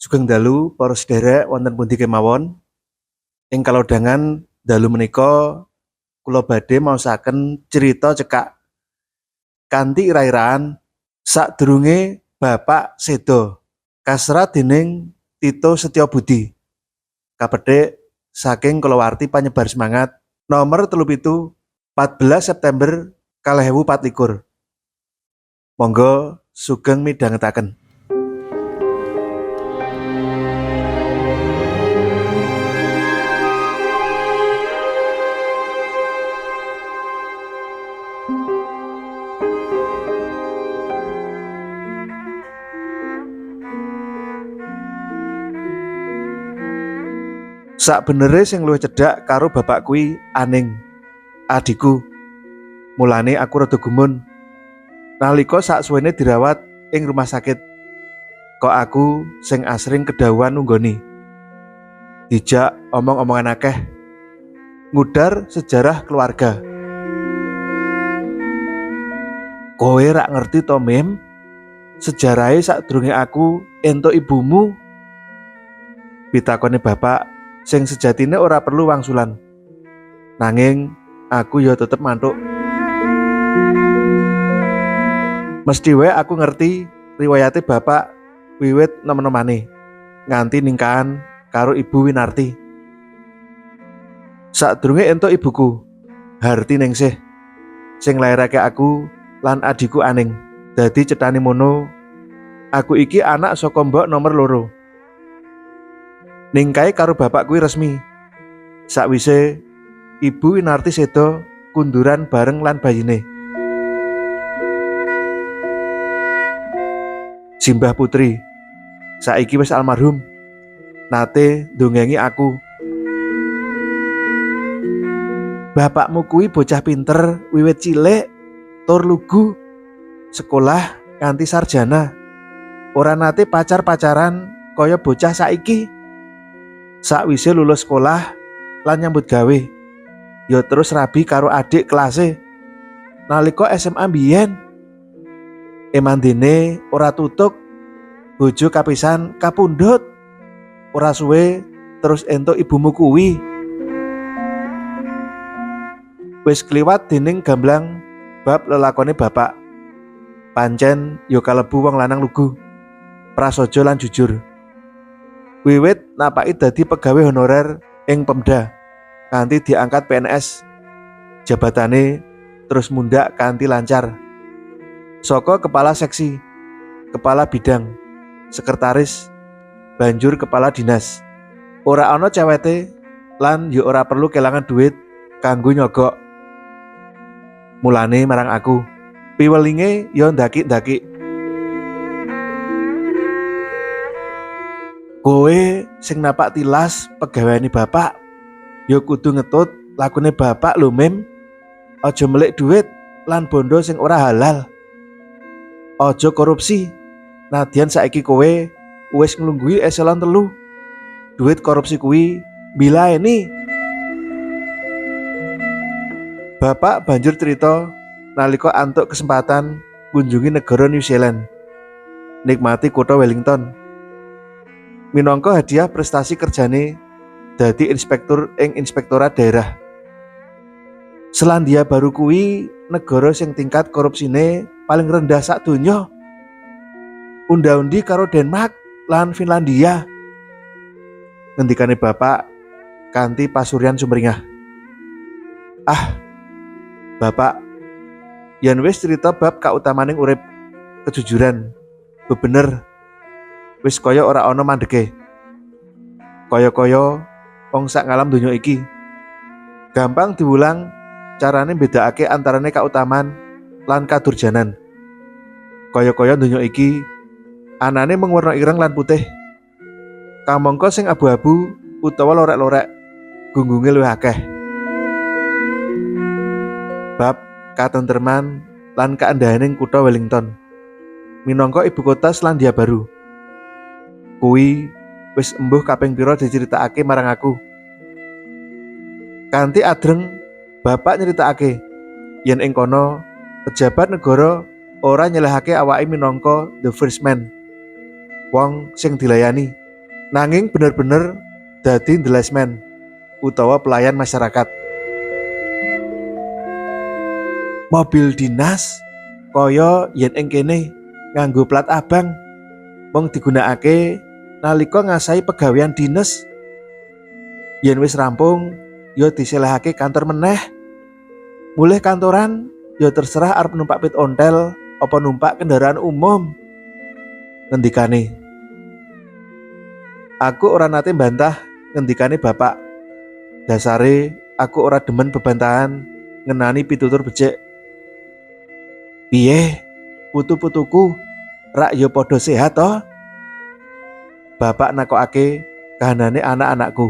Sugeng dalu para sedherek wonten pundi kemawon. Ing kalodhangan dalu menika kula badhe maosaken crita cekak kanthi ira-iraan sadurunge Bapak seda kasrat dening Tito Setyo Budi. Kapethik saking kulawarti Panyebar Semangat nomor 37 14 September 2024. Monggo sugeng midhangetaken. Sakbenere sing luwih cedhak karo bapak kuwi Aning, adhiku. Mulane aku rada gumun nalika saksuwene dirawat ing rumah sakit. Kok aku sing asring kedhawuhan nunggoni. Dijak omong-omongan akeh, ngudar sejarah keluarga. Kowe rak ngerti to, Mim? Sejarahe sadurunge aku entuk ibumu. Pitakone bapak sing sejatine ora perlu wangsulan. Nanging aku ya tetep mantuk. Mesti wae aku ngerti riwayate bapak wiwit nem-nemane nganti ningkahan karo Ibu Winarti. Sadurunge entuk ibuku, Harti Ningsih, sing nglairake aku lan adhiku Aning. Dadi cethane mono, aku iki anak saka mbok nomor 2. Ningkahe karo bapak kuwi resmi. Sakwise Ibu Winarti seda kunduran bareng lan bayine. Simbah Putri, saiki wis almarhum, nate ndongengi aku. Bapakmu kuwi bocah pinter wiwit cilik, tur lugu, sekolah nganti sarjana. Ora nate pacar-pacaran kaya bocah saiki. Sakwise lulus sekolah lan nyambut gawe, ya terus rabi karo adik kelase nalika SMA mbiyen. Emandene ora tutuk, bojo kapisan kapundhut. Ora suwe terus entuk ibumu kuwi. Wis kliwat dening gamblang bab lelakone bapak. Pancen ya kalebu wong lanang lugu, prasaja lan jujur. Wiwit napaki dadi pegawe honorer ing Pemda nganti diangkat PNS. Jabatane terus mundhak kanthi lancar. Saka kepala seksi, kepala bidang, sekretaris, banjur kepala dinas. Ora ana cewete lan ya ora perlu kelangan duit kanggo nyogok. Mulane marang aku, piwelinge ya ndakik-ndakik. Kowe sing napak tilas pegaweane bapak, ya kudu ngetut lakune bapak lho, Mim. Aja melik duit lan bondo sing ora halal. Aja korupsi. Nadyan saiki kowe wis nglungguhi eselon 3. Duit korupsi kuwi mbilaeni. Bapak banjur cerita nalika antuk kesempatan ngunjungi negara New Zealand. Nikmati kutha Wellington. Minangka hadiah prestasi kerjane dadi inspektur ing inspektorat daerah. Selandia Baru kuwi negara sing tingkat korupsine paling rendah sak donya. Unda-undi karo Denmark lan Finlandia. Ngendikane bapak kanthi pasuryan sumringah. Ah, bapak, yen wis cerita bab kautamaning urip, kejujuran, bebener, wis kaya ora ana mandeke. Kaya-kaya wong sak ngalam donya iki. Gampang diwulang carane mbedakake antarane kautaman lan kadurjanan. Kaya-kaya donya iki anane mung werna ireng lan putih. Kamangka sing abu-abu utawa lorek-lorek gunggunge luwih akeh. Bab katentreman lan kaendahaning kutha Wellington minangka ibu kota Selandia Baru. Kuwi wis embuh kaping pira diceritakake marang aku. Kanthi adreng bapak nyeritakake yen ing kono pejabat negara ora nyelehake awake minangka the first man, wong sing dilayani. Nanging bener-bener dadi ndelesmen utawa pelayan masyarakat. Mobil dinas kaya yen ing kene nganggo plat abang mung digunakake nalika ngasahi pegawean dinas. Yen wis rampung ya diselehake kantor meneh. Mulih kantoran ya terserah arep numpak pit ontel apa numpak kendaraan umum. Ngendikane. Aku ora nate mbantah ngendikane bapak. Dasare aku ora demen bebantahan ngenani pitutur becik. Piye? Putu-putuku rak ya padha sehat toh? Bapak nakokake kahanane anak-anakku.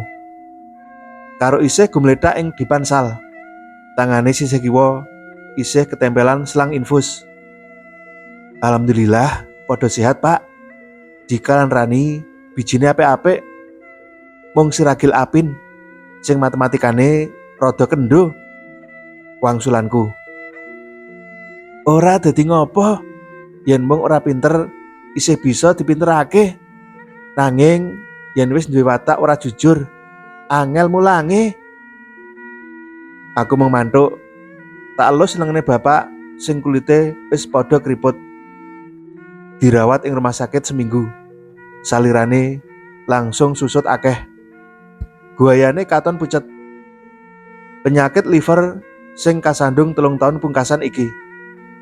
Karo isih gumlethak ing dipan sal. Tangane sisih kiwa isih ketempelan selang infus. Alhamdulillah padha sehat, Pak. Dika lan Rani bijine apik-apik. Mung si ragil Apin sing matematikane rada kendo. Wangsulanku. Ora dadi ngopo yen mung ora pinter isih bisa dipinterake. Nanging yen wis duwe watak ora jujur, angel mulange. Aku mung mantuk tak elus lengene bapak sing kulite wis padha kriput. Dirawat ing rumah sakit seminggu. Salirane langsung susut akeh. Guayane katon pucet. Penyakit liver sing kasandung 3 tahun pungkasan iki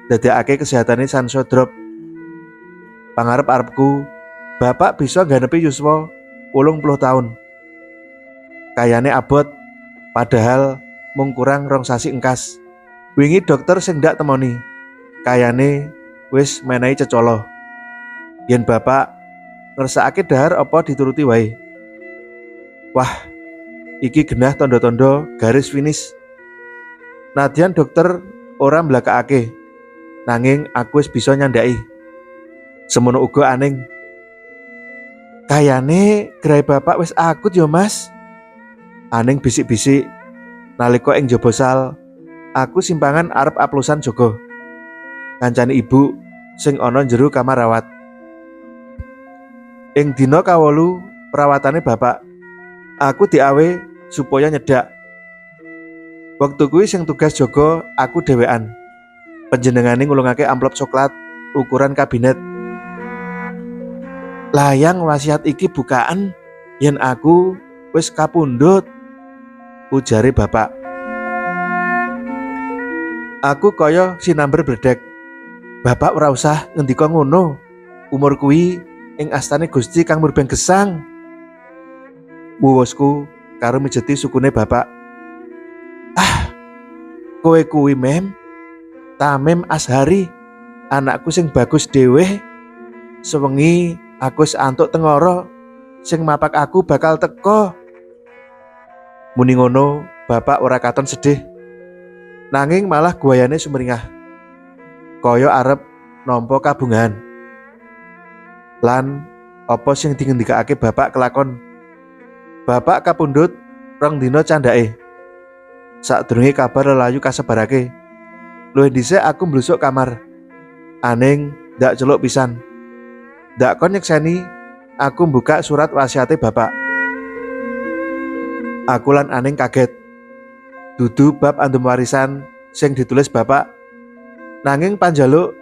dadekake kesehatane sansaya drop. Pangarep-arepku, bapak bisa ngganepi yuswa 80 tahun. Kayane abot, padahal mung kurang 2 sasi engkas. Wingi dokter sing ndak temoni, kayane wis menehi cecala. Yen bapak ngersakake dahar apa dituruti wae. Wah, iki genah tondo-tondo garis finish. Nadyan dokter ora mblakakake, nanging aku wis bisa nyandaki. Semono uga Aning. Kayane grahe bapak wis akut ya, Mas. Aning bisik-bisik nalika ing jaba sal, aku simpangan arep aplusan Joko. Kancane ibu sing ana jero kamar rawat. Ing dina 8 perawatane bapak, aku diawe supaya nyedak. Wektu kuwi sing tugas jaga aku dhewean. Panjenengane ngulungake amplop coklat ukuran kabinet. Layang wasiat iki bukaan yen aku wis kapundhut, ujare bapak. Aku kaya sinamber bledek. Bapak ora usah ngendika ngono. Umur kuwi ing astane Gusti kang murbeng gesang. Wuwusku karo mijeti sukune bapak. Ah, kowe kuwi Mem, Tamim Ashari, anakku sing bagus dhewe. Sewengi aku wis antuk tengara sing mapak aku bakal teko. Muni ngono, bapak ora katon sedih. Nanging malah guayane sumringah. Kaya arep nampa kabungahan. Lan apa sing dingendikake bapak kelakon. Bapak kapundhut 2 dina candhake. Sadurunge kabar lelayu kasebarake. Luwih dhisik aku mblusuk kamar. Aning ndak celuk pisan. Ndak kon nyekseni aku mbuka surat wasiate bapak. Aku lan Aning kaget. Dudu bab andum warisan sing ditulis bapak. Nanging panjaluk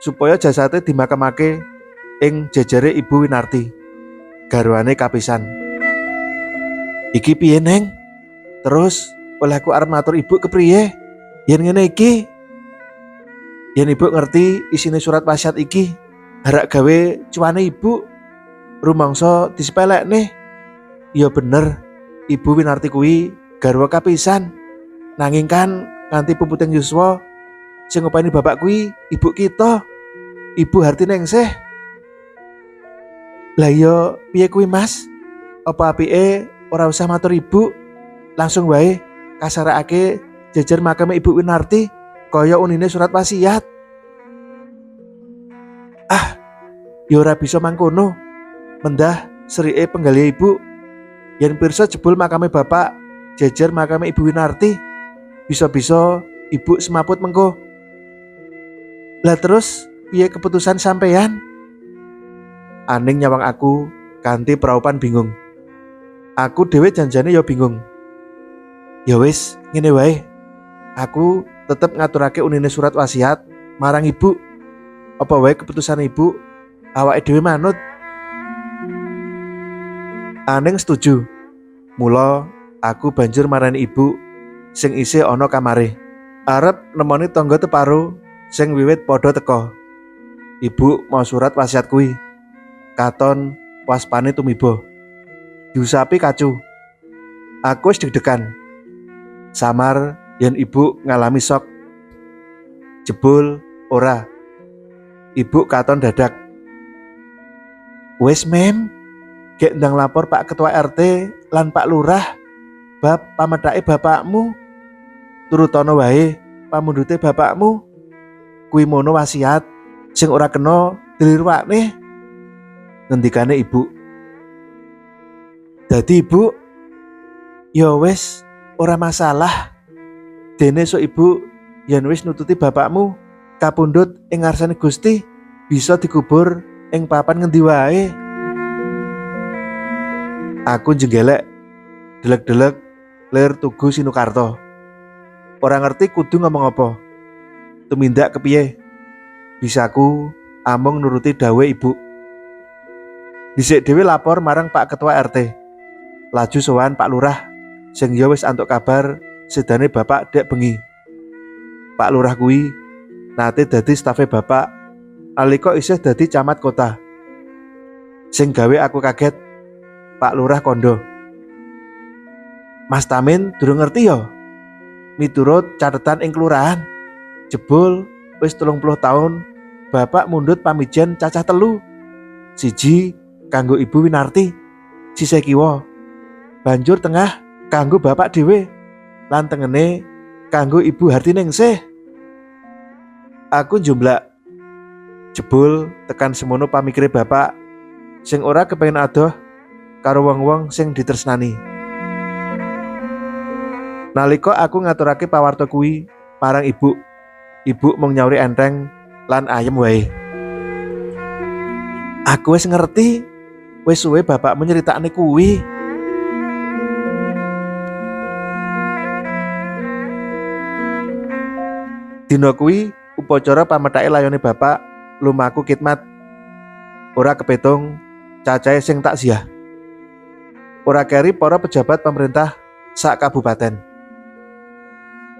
supaya jasate dimakamake ing jejere Ibu Winarti. Garwane kapisan. Iki piye, Neng? Terus olehku arep matur ibu kepriye? Yen ngene iki, yen ibu ngerti isine surat wasiat iki, harak gawe cuane ibu rumangsa disepelekne. Ya bener, Ibu Winarti kuwi garwa kapisan. Nanging kan nganti puputing yuswa sing ngopeni bapak kuwi ibu kita. Ibu Hartiningsih. Lah iya piye kuwi, Mas? Apa apike ora usah matur ibu, langsung wae kasarekake jejer makame Ibu Winarti kaya unine surat wasiat. Ah, ya ora bisa mangkono. Mendah serike penggalih ibu. Yen pirsa jebul makame bapak jejer makame Ibu Winarti, bisa-bisa ibu semaput mengko. Lah terus piye keputusan sampeyan? Aning nyawang aku kanthi praupan bingung. Aku dhewe janjane ya bingung. Ya wis, ngene wae. Aku tetep ngaturake unine surat wasiat marang ibu. Apa wae keputusan ibu, awake dhewe manut. Aning setuju. Mula aku banjur marani ibu sing isih ana kamare. Arep nemoni tangga teparo sing wiwit padha teka. Ibu mau surat wasiat kuwi. Katon waspane tumiba. Diusapi kacu. Aku wis deg-degan. Samar yen ibu ngalami sok. Jebul ora. Ibu katon dadak. Wis mem, gek ndang lapor Pak Ketua RT lan Pak Lurah bab pamethake bapakmu. Turutono wae pamundhute bapakmu. Kuwi mono wasiat sing ora kena dilirwakne. Ngendikane ibu. Dadi ibu, ya wis ora masalah. Dene sok ibu yen wis nututi bapakmu kapundhut ing ngarsane Gusti bisa dikubur ing papan ngendi wae. Aku jenggelek delek-delek lir tugu Sinukarto. Ora ngerti kudu ngomong apa. Tumindak kepiye? Bisaku amung nuruti dawuhe ibu. Dhisik dhewe lapor marang Pak Ketua RT. Laju sowan Pak Lurah sing ya wis antuk kabar sedane bapak dek bengi. Pak Lurah kuwi nate dadi stafe bapak nalika isih dadi camat kota. Sing gawe aku kaget, Pak Lurah kondo. Mas Tamin durung ngerti ya? Miturut catetan ing kelurahan, jebul wis 30 tahun bapak mundhut pamijen cacah 3. Siji kanggo Ibu Winarti, sisih kiwa. Banjur tengah kanggo bapak dhewe, lan tengene kanggo Ibu Hartiningsih. Aku njumblak. Jebul tekan semono pamikire bapak sing ora kepengin adoh karo wong-wong sing ditresnani. Nalika aku ngaturake pawarta kuwi marang ibu, ibu mung nyauri enteng lan ayem wae. Aku wis ngerti, wis suwe bapakmu nyeritakne kuwi. Dina kuwi upacara pamethake layone bapak lumaku khidmat. Ora kepetung cacahe sing takziah. Ora keri para pejabat pemerintah sak kabupaten.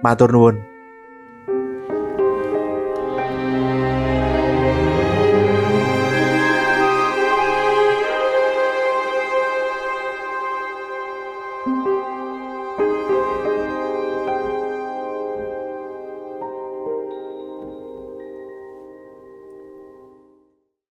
Matur nuwun.